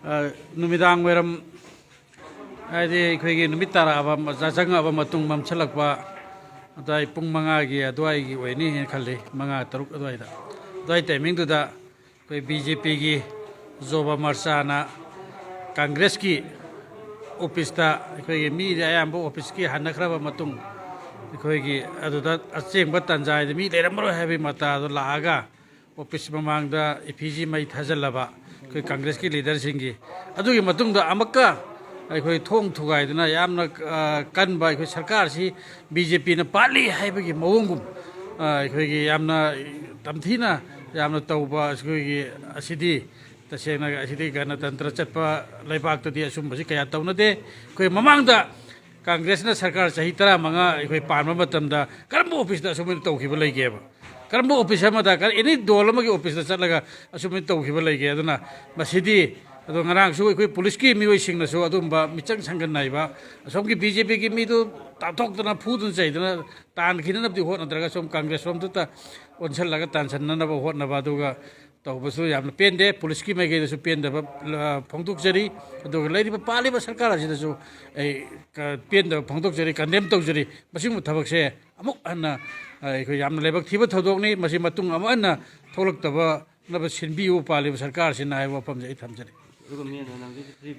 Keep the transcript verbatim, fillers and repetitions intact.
ꯑ, ꯅꯨꯃꯤꯗꯥꯡ ꯋꯥꯏꯔꯝ, ꯍꯥꯏꯗꯤ ꯑꯩꯈꯣꯏꯒꯤ ꯅꯨꯃꯤꯠ ꯇꯥꯔꯛꯑꯕ, ꯌꯥꯆꯪꯉꯛꯑꯕ ꯃꯇꯨꯡ, ꯃꯝꯁꯤꯜꯂꯛꯄ ꯑꯗꯨꯋꯥꯏ, ꯄꯨꯡ ꯃꯉꯥꯒꯤ ꯑꯗꯨꯋꯥꯏꯒꯤ ꯑꯣꯏꯅꯤ ꯍꯥꯏꯅ ꯈꯜꯂꯤ, ꯃꯉꯥ, ꯇꯔꯨꯛ ꯑꯗꯨꯋꯥꯏꯗ꯫ ꯑꯗꯨꯋꯥꯏ ꯇꯥꯏꯃꯤꯡꯗꯨꯗ ꯑꯩꯈꯣꯏ ꯕꯤ ꯖꯦ ꯄꯤꯒꯤ ꯖꯣꯕ ꯃꯔꯆꯥꯅ ꯀꯪꯒ꯭ꯔꯦꯁꯀꯤ ꯑꯣꯐꯤꯁꯇ, ꯑꯩꯈꯣꯏꯒꯤ ꯃꯤꯗꯤ ꯑꯌꯥꯝꯕ ꯑꯣꯐꯤꯁꯀꯤ ꯍꯟꯅꯈ꯭ꯔꯕ ꯃꯇꯨꯡ, ꯑꯩꯈꯣꯏꯒꯤ ꯑꯗꯨꯗ ꯑꯆꯦꯡꯕ ꯇꯥꯟꯖꯥ ꯍꯥꯏꯗꯤ ꯃꯤ ꯂꯩꯔꯝꯃꯔꯣꯏ ꯍꯥꯏꯕꯒꯤ ꯃꯇꯥꯗꯣ ꯂꯥꯛꯑꯒ, ꯑꯣꯐꯤꯁ ꯃꯃꯥꯡꯗ ꯏꯐꯤꯖꯤ ꯃꯩ ꯊꯥꯖꯤꯜꯂꯕ ꯑꯩꯈꯣꯏ ꯀꯪꯒ꯭ꯔꯦꯁꯀꯤ ꯂꯤꯗꯔꯁꯤꯡꯒꯤ꯫ ꯑꯗꯨꯒꯤ ꯃꯇꯨꯡꯗ ꯑꯃꯨꯛꯀ ꯑꯩꯈꯣꯏ ꯊꯣꯡ ꯊꯨꯒꯥꯏꯗꯨꯅ ꯌꯥꯝꯅ, ꯑ, ꯀꯟꯕ ꯑꯩꯈꯣꯏ ꯁꯔꯀꯥꯔꯁꯤ ꯕꯤ ꯖꯦ ꯄꯤꯅ ꯄꯥꯜꯂꯤ ꯍꯥꯏꯕꯒꯤ ꯃꯑꯣꯡꯒꯨꯝ, ꯑ, ꯑꯩꯈꯣꯏꯒꯤ ꯌꯥꯝꯅ ꯇꯝꯊꯤꯅ ꯌꯥꯝꯅ ꯇꯧꯕ ꯑꯩꯈꯣꯏꯒꯤ ꯑꯁꯤꯗꯤ, ꯇꯁꯦꯡꯅ ꯑꯁꯤꯗꯤ ꯒꯅꯇꯟꯇ꯭ꯔ ꯆꯠꯄ ꯂꯩꯕꯥꯛꯇꯗꯤ ꯑꯁꯨꯝꯕꯁꯤ ꯀꯌꯥ ꯇꯧꯅꯗꯦ꯫ ꯑꯩꯈꯣꯏ ꯃꯃꯥꯡꯗ ꯀꯪꯒ꯭ꯔꯦꯁꯅ ꯁꯔꯀꯥꯔ ꯆꯍꯤ ꯇꯔꯥꯃꯉꯥ ꯑꯩꯈꯣꯏ ꯄꯥꯟꯕ ꯃꯇꯝꯗ ꯀꯔꯝꯕ ꯑꯣꯐꯤꯁꯇ ꯑꯁꯨꯃꯥꯏꯅ ꯇꯧꯈꯤꯕ ꯂꯩꯒꯦꯕ? ꯀꯔꯝꯕ ꯑꯣꯐꯤꯁ ꯑꯃꯗ, ꯀꯔ-, ꯑꯦꯅꯤ ꯗꯣꯜ ꯑꯃꯒꯤ ꯑꯣꯐꯤꯁꯇ ꯆꯠꯂꯒ ꯑꯁꯨꯃꯥꯏꯅ ꯇꯧꯈꯤꯕ ꯂꯩꯒꯦ? ꯑꯗꯨꯅ ꯃꯁꯤꯗꯤ, ꯑꯗꯣ ꯉꯔꯥꯡꯁꯨ ꯑꯩꯈꯣꯏ ꯄꯨꯂꯤꯁꯀꯤ ꯃꯤꯑꯣꯏꯁꯤꯡꯅꯁꯨ ꯑꯗꯨꯝꯕ ꯃꯤꯆꯪ ꯁꯪꯒꯟ ꯅꯥꯏꯕ, ꯑꯁꯣꯝꯒꯤ ꯕꯤ ꯖꯦ ꯄꯤꯒꯤ ꯃꯤꯗꯨ ꯇꯥꯟꯊꯣꯛꯇꯅ, ꯐꯨꯗꯅ ꯆꯩꯗꯅ ꯇꯥꯟꯈꯤꯅꯅꯕꯗꯤ ꯍꯣꯠꯅꯗ꯭ꯔꯒ, ꯁꯣꯝ ꯀꯪꯒ꯭ꯔꯦꯁ ꯔꯣꯝꯗꯇ ꯑꯣꯟꯁꯤꯜꯂꯒ ꯇꯥꯟꯁꯤꯟꯅꯅꯕ ꯍꯣꯠꯅꯕ, ꯑꯗꯨꯒ ꯇꯧꯕꯁꯨ ꯌꯥꯝꯅ ꯄꯦꯟꯗꯦ꯫ ꯄꯨꯂꯤꯁꯀꯤ ꯃꯥꯏꯀꯩꯗꯁꯨ ꯄꯦꯟꯗꯕ, ꯑ, ꯐꯣꯡꯗꯣꯛꯆꯔꯤ꯫ ꯑꯗꯨꯒ ꯂꯩꯔꯤꯕ, ꯄꯥꯜꯂꯤꯕ ꯁꯔꯀꯥꯔ ꯑꯁꯤꯗꯁꯨ ꯑꯩ ꯀ-, ꯄꯦꯟꯗꯕ ꯐꯣꯡꯗꯣꯛꯆꯔꯤ, ꯀꯟꯗꯦꯝ ꯇꯧꯖꯔꯤ꯫ ꯃꯁꯤꯒꯨꯝꯕ ꯊꯕꯛꯁꯦ ꯑꯃꯨꯛ ꯍꯟꯅ, ꯑ, ꯑꯩꯈꯣꯏ ꯌꯥꯝꯅ ꯂꯥꯏꯕꯛ ꯊꯤꯕ ꯊꯧꯗꯣꯛꯅꯤ꯫ ꯃꯁꯤ ꯃꯇꯨꯡ ꯑꯃꯨꯛ ꯍꯟꯅ ꯊꯣꯛꯂꯛꯇꯕꯅꯕ ꯁꯤꯟꯕꯤꯌꯨ, ꯄꯥꯜꯂꯤꯕ ꯁꯔꯀꯥꯔꯁꯤꯅ ꯍꯥꯏꯕ ꯋꯥꯐꯝꯁꯦ ꯑꯩ ꯊꯝꯖꯔꯤ꯫ ꯑꯗꯨꯒ ꯃꯤ ꯑꯅ ꯅꯪꯒꯤ ꯊ꯭ꯔꯤ